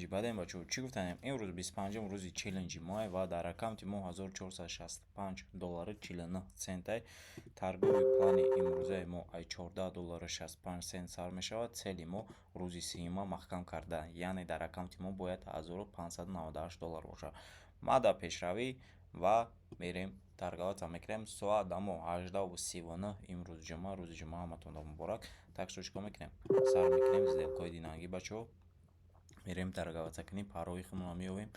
Челленҷи баъдем, бачаҳо, чӣ гуфтанем? Имрӯз 25-ум рӯзи челленҷи моҳ ва дар аккаунти мо 1465 доллару 49 центай. Торговый плани имрӯзаи мо ай 14 доллару 65 цент сар мешавад. Цели мо рӯзи сеюма маҳкам карда, яъне дар аккаунти мо бояд 1598 доллар бошад. Ма дар пешравӣ ва мерем, торговаться мекунем. Соат дамо 18:39, имрӯз ҷумъа, рӯзи ҷумъа ҳаматонро муборак. Так что чӣ кор мекунем? Сар мекунем сделкаҳои динагӣ, бачаҳо. Мерем торговаться кунем, парои худмонро меёбем,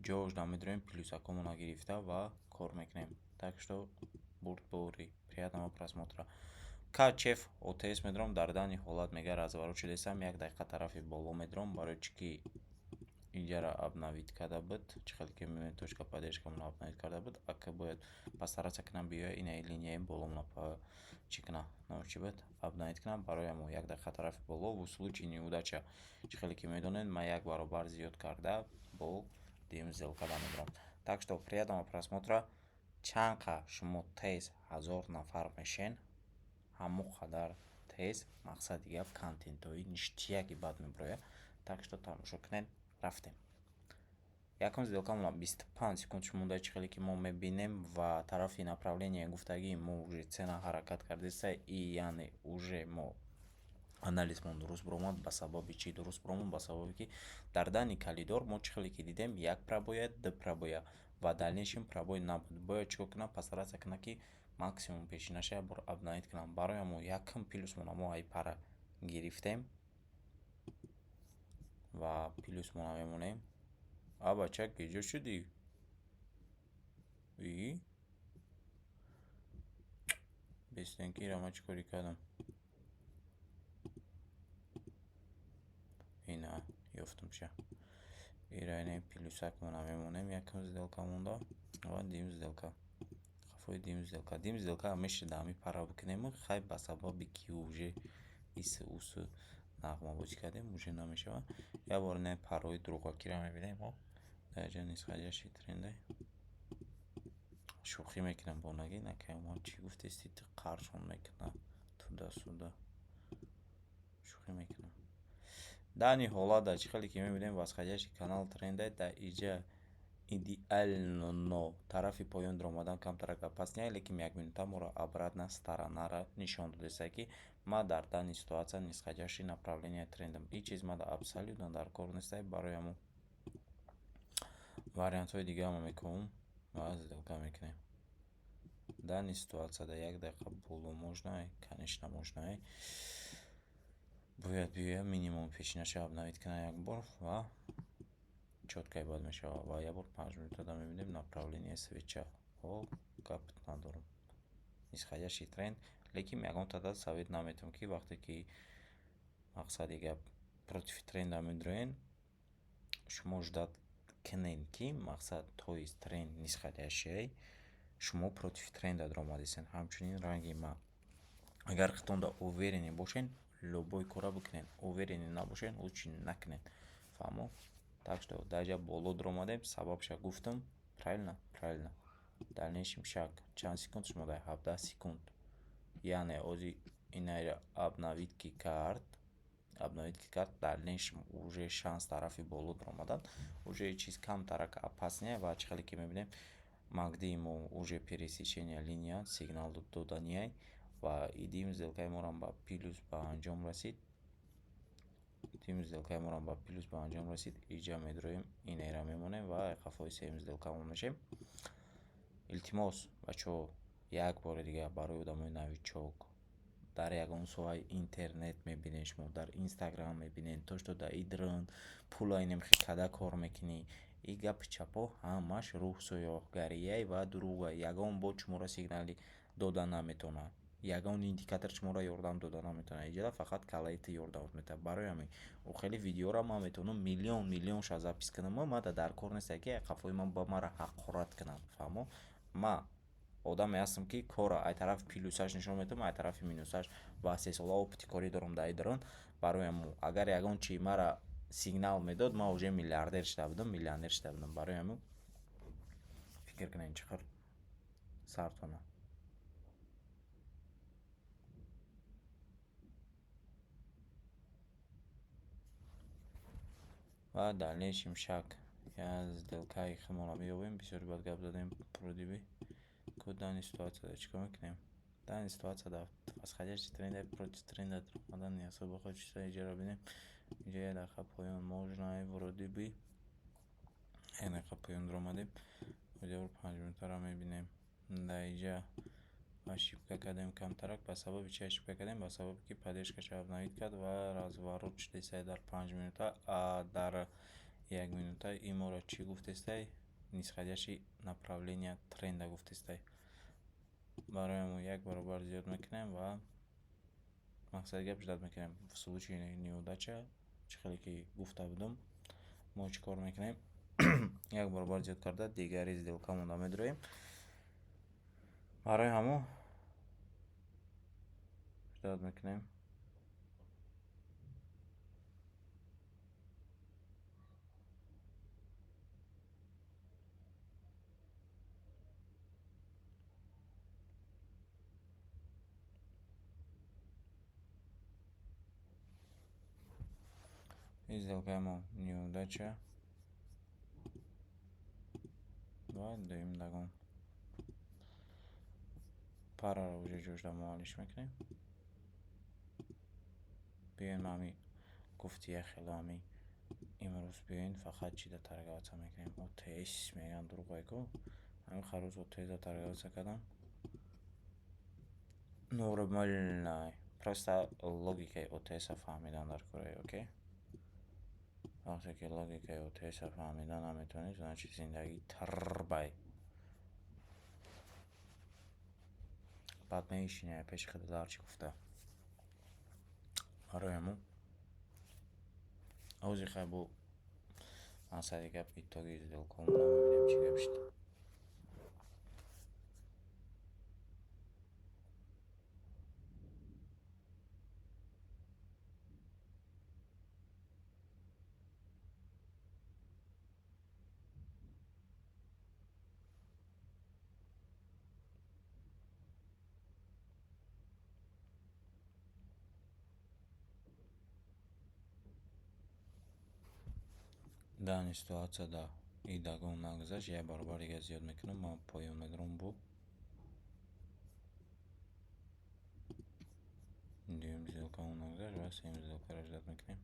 ҷош намедорем, плюсакҳомонро гирифта ва кор мекунем. Так что бурдборӣ, приятного просмотра. КЧФ ОТС медорам, дар данный ҳолат мега разворот шудастам, як дақиқа тарафи боло медорам, барои чӣ ки инҷаро обновить карда буд. Чӣ хеле ки мебинед, точка поддержкамонро обновить карда буд. Ака бояд постараться кунам, биёя инаи линияи боломона чӣ кунам, номаш чӣ буд, обновить кунам. Барои ҳамон як дақиқа тарафи боло. В случае неудача, чӣ хеле ки медонед, ман як баробар зиёд карда бо дуюм сделка медорам. Так что приятного просмотра. Чанд қа шумо тез 1000 нафар мешен, ҳамон қадар тез, мақсади гап, контентҳои ништяки бад мебарояд. Так что тамошо кунед, рафтем. Якум сделкамона 25 секунд монда, чӣ хеле ки мо мебинем, ва тарафи направление гуфтагии мо уже цена ҳаракат кардааст, и яъне уже мо анализмон дуруст баромад. Ба сабаби чӣ дуруст баромад? Ба сабабе ки дар данный коридор мо, чӣ хеле ки дидем, як пробоя, ду пробоя ва дальнейшем пробой набуд. Бояд чӣ кор кунам? Постараться кунам, ки максимум пешинаша як бор обновить кунам. Барои ҳамон якум плюсмона мо ай пара гирифтем ва плюсмона мемонем. А бача, киҷо шудӣ? И бестенкира ман чӣ корӣ кардам? Ина ёфтамша. Ира инаи плюсакмона мемонем, якум сделка монда ва дуюм сделка. Қафои дуюм сделка. Дуюм сделка мешуда ҳамин пара бикунем, хай, ба сабаби ки уже ису усу нағмабозӣ кардем, уже намешавад. Як бор инаи парои дурӯғакиро мебинем мо. Дар инҷа нисходящий трендай. Шӯхӣ мекунам бо нагӣ, накай мо чӣ гуфтести, ту қаршон мекуна туда-сюда. Шӯхӣ мекунам. Данный ҳолат дар чӣ хеле ки мебинем, восходящий канал трендай, дар инҷа идеально тарафи поён даромадан камтарак опаснее, лекин як минута моро обратно сторонара нишон додааст, ки ма дар данный ситуация нисходящий направление трендам. Ин чиз мада абсолютно дар кор нестай, барои ҳамон вариантҳои дигаро мекунем ва сделка мекунем. Данный ситуация дар як дақиқа боло можно, конечно, можно. Бояд биёя минимум пешинаша обновить кунам як бор ва чёткай бад мешавад. Ва як бор 5 минута мебинем направление свеча. О, гап надорам. Нисходящий тренд, лекин ягон тада совет наметавам, ки вақте ки, мақсади гап, против тренда медроен, шумо ждать кунед, ки мақсад, то есть тренд нисходящий, шумо против тренда даромадистед. Ҳамчунин ранги ма. Агар худтонда уверенный бошед, любой кора бикунед. Уверенный набошед, лучше накунед. Фаҳмо? Так что дар инҷа боло даромадем, сабабша гуфтам. Правильно? Правильно. Дальнейшем шаг чанд секунд шумо дар 17 секунд. Яъне ози инайро обновить ки кард, обновить ки кард, дальнейшем уже шанс тарафи боло даромадан уже чиз камтарак опаснее. Ва чӣ хеле ки мебинем, МАКДи мо уже пересечения линия сигнал доданиай ва идим сделкаи морам ба плюс ба анҷом расид. Дуюм сделкаи морам ба плюс ба анҷом расид. Иҷа медроем, инайра мемонем ва қафои сеюм сделкамон мешем. Илтимос, бачаҳо, як бори дигар барои одамои новичок: дар ягон соҳаи интернет мебинед, шумо дар Инстаграм мебинед, то что дар идрн пула инем када кор мекунӣ, и гапи чапо ҳамаш рӯҳсӯёҳгарияй ва дурӯға. Ягон бот шуморо сигнали дода наметавонад, ягон индикатор шуморо ёрдам дода наметавонад. Иҷода фақат каллаи ту ёрдамот метавонад. Барои ҳамин хеле видеоро ман метавонам миллион миллионша запись кунам, мада дар кор несте, ки қафои ман ба мара ҳақорат кунанд. Фаҳмо? Ма одаме ҳастам, ки корро ай тарафи плюсаш нишон медиҳам, ай тарафи минусаш, ва 3 сола опыти корӣ дорам дар идрон. Барои ҳамон агар ягон чи мара сигнал медод, ман уже миллиардер шуда будам, миллионер шуда будам. Барои ҳамин фикр кунед, чӣ қадр сартона. Ва дальнейшем шаг як сделкаи худмонро меёбем. Бисёр бад гап задем, вроде бы. Ку данный ситуацияда чӣ кор мекунем? Данный ситуацияда восходящий тренда, против тренда омадан не особо хочется. Иҷаро бинем. Инҷа як дақиқа поён можно, вроде бы. Як дақиқа поён дуромадем. Боз 5 минутаро мебинем. Дар инҷа ошибка кардем камтарак. Ба сабаби чи ошибка кардем? Ба сабабе ки поддержкаша обновить кард ва разворот шудесай дар 5 минута, а дар як минута ин моро чӣ гуфтестай? Нисходящий направление тренда гуфтестай. Барои ҳамон як баробар зиёд мекунем ва мақсади гап ждать мекунем. В случае неудача, чӣ хеле ки гуфта будам, мо чӣ кор мекунем? Як баробар зиёд карда, дигари сделкамонро медуроем. Барои ҳамон ждать мекунем. Ин сделкаи мо неудача ва дуюм догон. Параро уже ҷошда мо алиш мекунем. Биёем, ҳами гуфти як хело ҳами имрӯз биёен, фақат чида торговаться мекунем. ОТС мегӯянд, дурӯғ ку. Ҳамин харӯз ОТС торговаться кардам. Нормально. Просто логикаи ОТС-а фаҳмидан дар кораи, окей? Вақте ки логикаи ОТС-а фаҳмида наметавонӣ, значит, зиндагӣ трбай. Баъд мешинӣ пеши худат ҳарчи гуфта. Барои ҳамон ҳозир хай бо мақсади гап итоги сделкаҳомонро мебинем, чӣ гап шуд. Данный ситуатсияда и догон нагузашт, як баробар дига зиёд мекунам, ман поён медорам бо дуюм сделкаам нагузашт ва сеюм сделкаро ждать мекунем.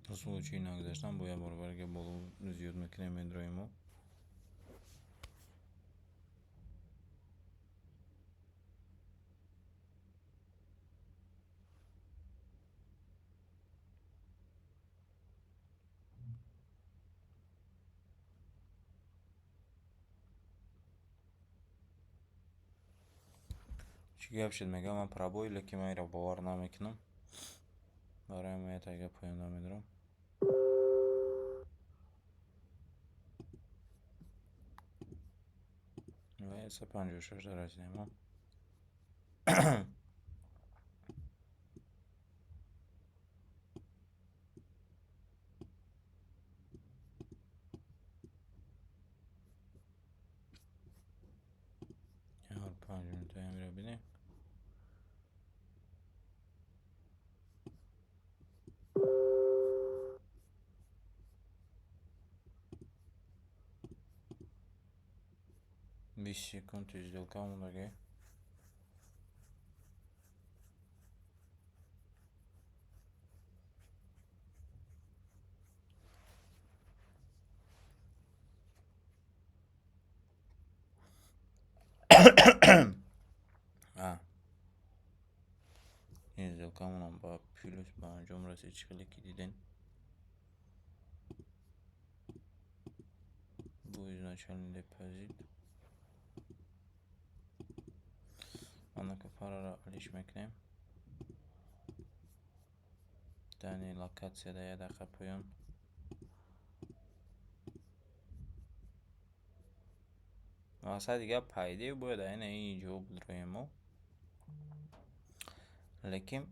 В случаи нагузаштан бо як баробар дига боло зиёд мекунем, медроем мо. Чӣ гап шуд, мегӯям, ман пробой, лекин ман инро бовар намекунам. Барои ҳамин як тайга поён намедорам. Ва 156 да расидем. 5 минута ҳамиро бинем. 20 секунд сделка мондагӣ. А. Ин сделкамонам ба плюс ба анҷом расид, чӣ хеле ки дидем. Бо изначальный депозит. Анака параро алиш мекунем. Данный локатсияда як дақиқа поён. Мақсади гап, по идее, бояд айна ин ҷо бидроем мо. Лекин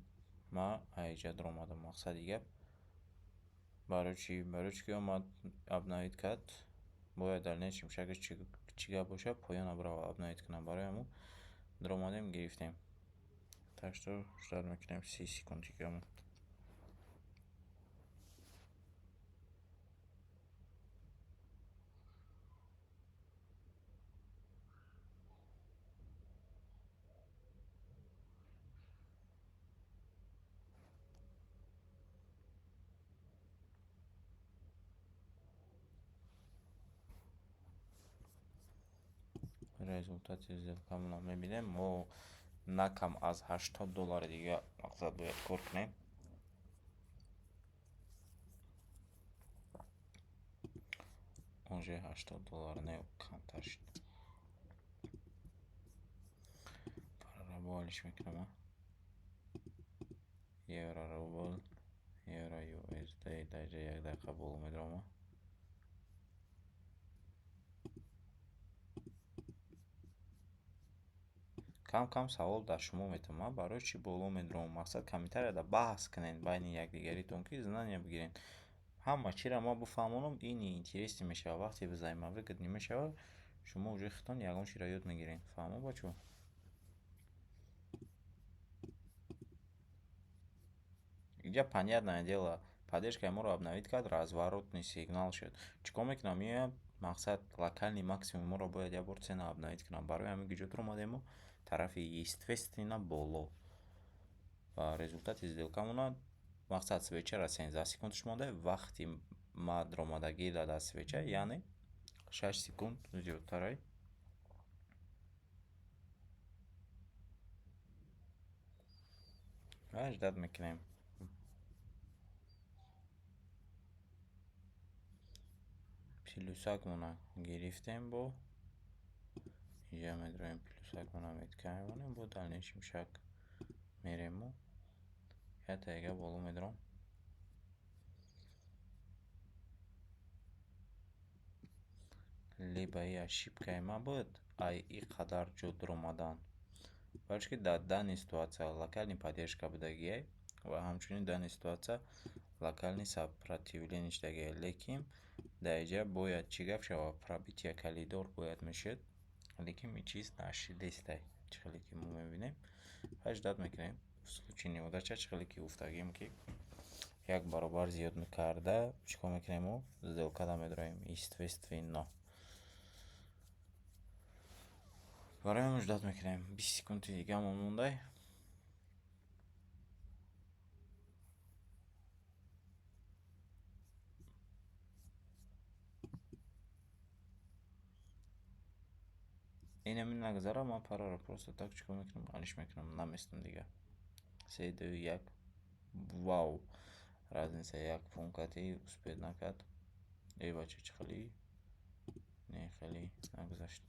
Ман айҷа даромадам. Мақсади гап барои чӣ? Барои чӣ ки омад, обновить кард, бояд дальнейшем шагаш чӣ гап бошад, поёна бирава, обновить кунад. Барои ҳамун даромадем, гирифтем. Так что ждать мекунем 30 секунд дигамон. Результати сделкамонро мебинем. Мо на кам аз 80 доллари дига, мақсад, бояд кор кунем. Уже 80 доллар не, камтар шуд. Параро мекунам. Евро рубл, евро USD даҷа як дақиқа боло медарома. Кам кам савол дар шумо метавонам: ман барои чӣ боло медаромам? Мақсад, комментарияда баҳс кунед байни якдигаритон, ки знания бигиред. Ҳама чиро ман бифаҳмонам, ин интересный мешавад. Вақте взаимовыгодный мешавад, шумо уже худтон ягон чиро ёд мегиред. Фаҳмо, бачаҳо? Инҷа, понятное дело, поддержкаи моро обновить кард, разворотный сигнал шуд. Чӣ кор мекунам? Меоям, мақсад, локальный максимум моро бояд як бор цена обновить кунам. Барои ҳамин куҷо даромадем мо? Тарафи, естественно, боло. Ва результати сделкамона, мақсад, свечара 13 секундаш монда, вақти ма даромадагӣ дар свеча, яъне 6 секунд зиёдтарай. Ва ждать мекунем. Плюсакмона гирифтем, бо инҷа медароем, плюсакмона метка мемонем, бо дальнейшем шаг мерему. Як дақиқа боло медаром. Либо и ошибкаи ман буд, ай и қадар ҷо даромадан. Барои чӣ ки дар данный ситуация локальный поддержка будагиай ва ҳамчунин данный ситуация локальный сопротивление шудагиай. Лекин дар инҷа бояд чӣ гап шавад? Пробитие коридор бояд мешуд, лекин ин чиз нашидестай. Чӣ хеле ки мо мебинем, ва ждать мекунем. В случае неудача, чӣ хеле ки гуфтагим, ки як баробар зиёд карда, чӣ кор мекунем мо? Сделкада медароем, естественно. Барои ҳамин ждать мекунем. 20 секунди дигамон мондай. Инами нагзара, ман параро просто так чӣ кор мекунам? Алиш мекунам, наместам дига. Се, ду, як. Вау! Разница як пункти успеть накард. Эй, бача, чӣ хеле? Не, хеле нагузашт.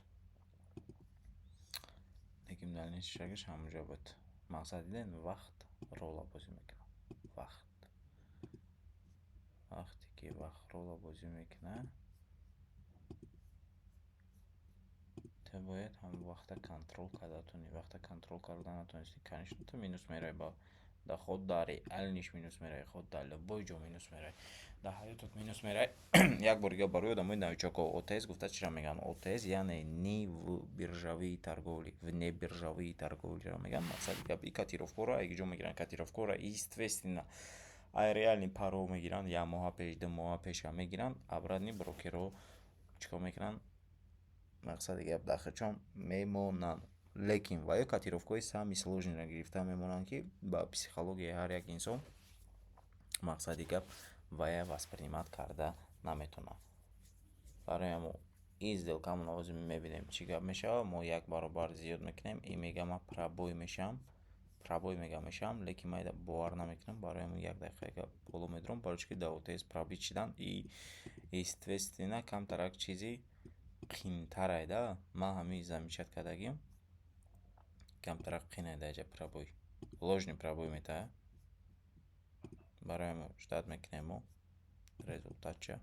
Лекин дальнейший шагаш ҳамонҷо буд. Мақсад, дидем, вақт рола бозӣ мекунад. Вақт. Вақте ки вақт рола бозӣ мекунад, ту бояд ҳамон вақта контрол карда тунӣ. Вақта контрол карда натонистӣ, конечно, ту минус меравӣ, ба да худ дар реальныйш минус меравӣ, худ дар любой ҷо минус меравӣ. Дар ҳаётат минус меравӣ. Як бор дига барои одамои новичокҳо: ОТС гуфта чиро мегӯянд? ОТС яъне не в биржавии торговли, внебиржавые торговлиро мегӯянд. Мақсади гап, и котировкаро ай ҷо мегиранд? Котировкаро, естественно, ай реальный паро мегиранд, як моҳа пеш, 2 моҳа пеша мегиранд, обратно брокерҳо чӣ кор мекунанд? Мақсади гап, дар худшон мемонанд. Лекин ва ё котировкаҳои самый сложныйро гирифта мемонанд, ки ба психологияи ҳар як инсон, мақсади гап, вая воспринимать карда наметавонад. Барои ҳамон ин сделкамон ҳозир мебинем, чӣ гап мешавад. Мо як баробар зиёд мекунем. Ин мега, ман пробой мешавам, пробой мега мешавам, лекин ман бовар намекунам. Барои ҳамин як дақиқа боло медаром, барои чӣ ки дар ОТС пробить шидан и, естественно, камтарак чизи қиинтарай да. Ман ҳамин замечать кардагим, камтарак қиинай дар инҷа пробой, ложный пробой метаҳад. Барои ҳамин ждать мекунем мо результатша.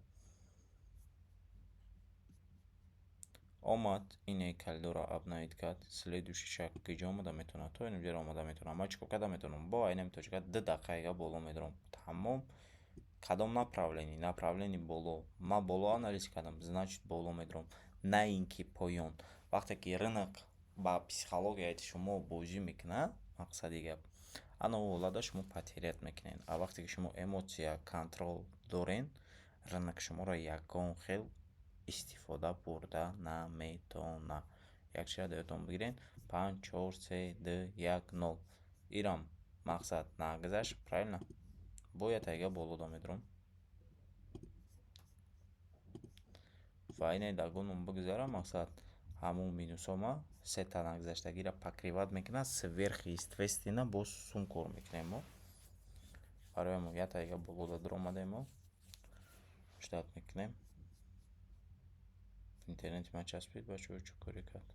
Омад, ине коридорро обновить кард. Следующий шаг киҷо омада метавонад? То инҷаро омада метавонад. Ман чӣ кор карда метавонам? Бо айнами точка 2 дақиқаига боло медорам. Тамом. Кадом направление? Направление боло. Ман боло анализ кардам, значит, боло медорам, на ин ки поён. Вақте ки рынок ба психологияи шумо бозӣ мекунад, мақсади гап, ана он ҳолатда шумо потерять мекунед. А вақте ки шумо эмоция контроль дорен, рынок шуморо ягон хел истифода бурда наметавонад. Як чизро дар ёдтон бигиред: панҷ, чор, се, ду, як, нол. Ирам мақсад нагузашт, правильно? Бояд тайга болода медорам ва ине дагоном бигузарам. Мақсад, ҳамун минусома сета нагузаштагиро покрывать мекунад. Сверхъестественно боз сум кор мекунем мо. Барои ҳамон як тайга болода дуромадем, мо ждать мекунем. Интернети ман часпид, бачаҳо, чӣ коре кард?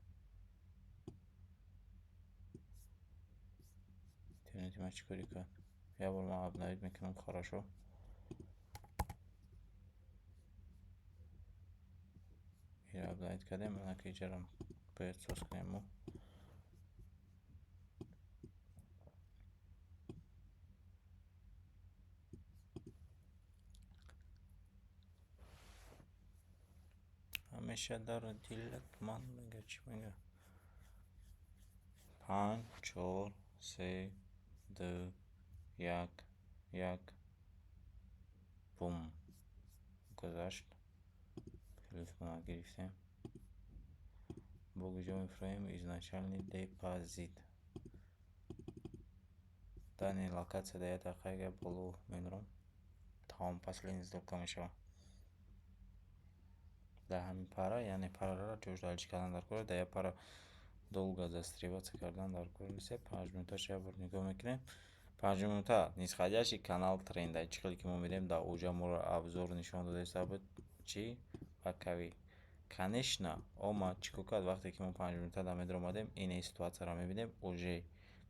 Интернети ман чӣ коре кард? Як бор ман обновить мекунам. Хорошо, ира обновить кардем. Анака иҷарам бояд соз кунем мо. Ҳамеша дар дилат ман мега, чӣ мега? Панҷ, чор, се, ду, як, як. Бум, гузашт. Плюсмона гирифтем. Бо куҷо мефурӯем? Изначальный депозит. Данный локация дар як дақиқа боло медорам. Тамом, последний сделка мешавад дар ҳамин пара. Яъне параро ҷош далиш кардан дар кор, дар як пара долго застреваться кардан дар кор нест. 5 минуташ як бор нигоҳ мекунем. 5 минута нисходящий канал тренда. Чӣ хеле ки мо медиҳем, дар оҷа моро обзор нишон додаиста буд. Чӣ боковик, конечно, омад. Чӣ кор кард? Вақте ки мо 5 минута дар медаромадем, ине ситуатсияро мебинем. Уже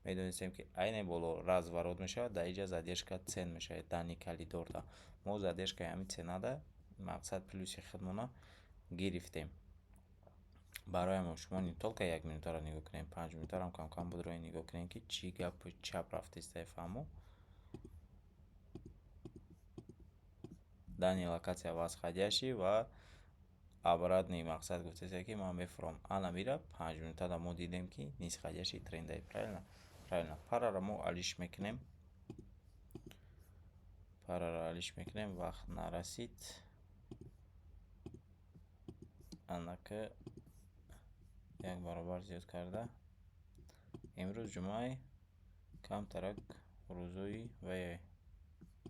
медонистем, ки айне боло разворот мешавад, дар инҷа задержка цен мешавад. Данный коридорда мо задержкаи ҳамин ценада, мақсад, плюси худмона гирифтем. Барои ҳамон шумо не только як минутаро нигоҳ кунед, 5 минутаро камкам будрои нигоҳ кунед, ки чӣ гапу чап рафтеста. Фаҳмо, данный локация восходящий ва обратный. Мақсад, гуфтеста, ки ман мефурам. Ана мира 5 минутада мо дидем, ки нисходящий трендай, правильно? Правильно. Параро мо алиш мекунем, параро алиш мекунем. Вақт нарасид. Анака як баробар зиёд карда. Имрӯз ҷумъаи, камтарак рӯзои вай,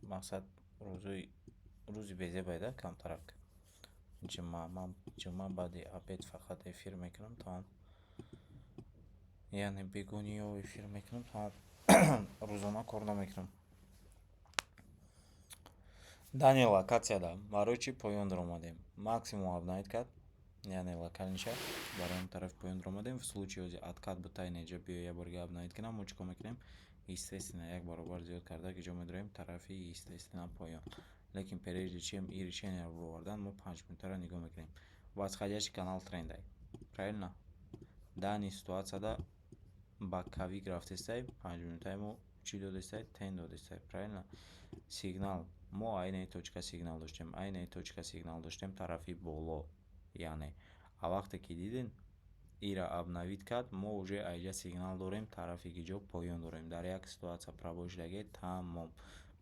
мақсад, рӯзои рӯзи безебайда камтарак ҷумъа. Ман ҷумъа баъди обед фақат эфир мекунам, тамом. Яъне бегониё эфир мекунам, тамом. Рӯзона кор намекунам. Данный локатсияда барои чӣ поён даромадем? Максимум обновить кард, яъне локальныйша. Барои он тарафи поён даромадем. В случае ози откат бутайна инҷа биё, як бор дига обновить кунам, мо чӣ кор мекунем? Естественно, як баробар зиёд карда, ки ҷо медорем? Тарафи, естественно, поён. Лекин прежде чем ин решениеро бировардан, мо 5 минутаро нигоҳ мекунем. Восходящий канал трендай, правильно? Данный ситуатсияда боковик рафтестай. 5 минутаи мо чӣ додестай? Тень додестай, правильно? Сигнал мо айнаи точка сигнал доштем, айнаи точка сигнал доштем тарафи боло. Яъне а вақте ки дидем, ира обновить кард, мо уже айҷа сигнал дорем тарафи ки ҷо поён дорем. Дар як ситуатсия пробой шудагӣ, тамом.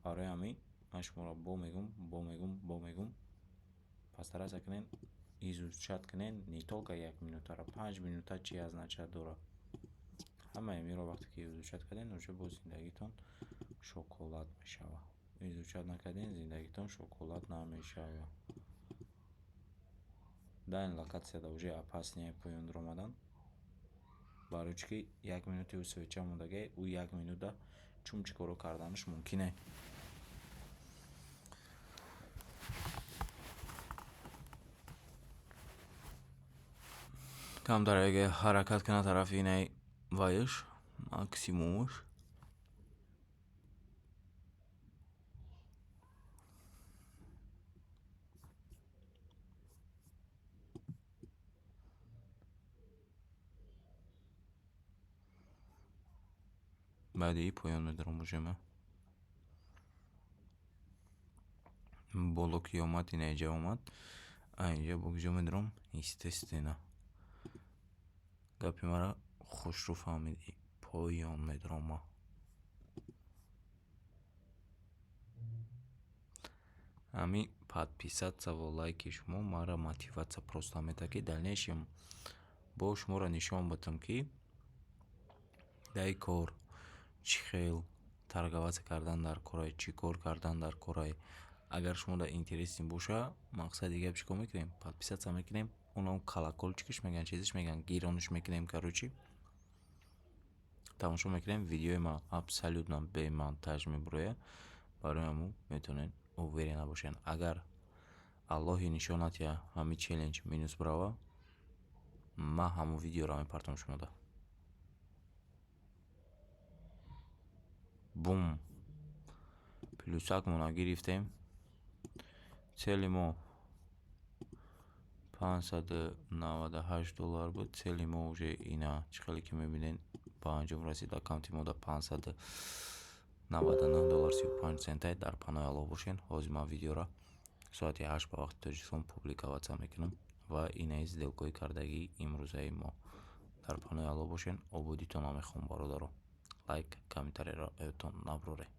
Барои ҳамин ман шуморо бо мегӯм, бо мегӯм, бо мегӯм: постараться кунед, изучать кунед не только як минутаро, 5 минута чӣ означать дорад. Ҳамаи инро вақте ки изучать кардем, уже боз зиндагитон шоколад мешавад. Изучать накардем, зиндагитон шоколад намешавад. Данный локатсияда уже опаснее поён дуромадан. Барои чӣ ки як минути ӯ свеча мондагӣ, ӯ як минута чун чӣ коро карданаш мумкине. Камтар агар ҳаракат кунад тарафи инаи вайш, максимумаш. Баъди и поён медаром уже ма. Боло ки омад, ина инҷа омад. А инҷа бо куҷо медаром? Естественно. Гапи маро хушрӯ фаҳмидӣ. Поён медаром ма. Ҳамин подписаться ва лайки шумо маро мотиватсия просто метавад, ки дальнейшем бо шуморо нишон бидиҳам, ки дар ин кор чӣ хел торговаться кардан дар корай, чӣ кор кардан дар корай. Агар шумо дар интересный боша, мақсади гап чӣ кор мекунем? Подписаться мекунем, онам колокольчикаш мегӯянд, чизаш мегӯянд, гиронаш мекунем, короче. Тамошо мекунем, видеои ма абсолютно бемонтаж мебурояд. Барои ҳамун метавонед уверена бошед. Агар Аллоҳи нишон натиҳад, ҳамин челлендж минус бирава, ман ҳамон видеоро мепартом шумода. Бум! Плюсакмона гирифтем. Цели мо 598 доллар буд. Цели мо уже ина чӣ хеле ки мебинед, ба анҷом расид. Аккаунти мо дар 599 доллар 35 центай. Дар паноҳи Аллоҳ бошед. Ҳозир ман видеоро соати 8 ба вақти Тоҷикистон публиковаться мекунам ва инаи сделкаҳои кардагии имрӯзаи мо. Дар паноҳи Аллоҳ бошед. Ободитонро мехоҳам, бародаро. Лайк, комментарийро ёдтон набуроред.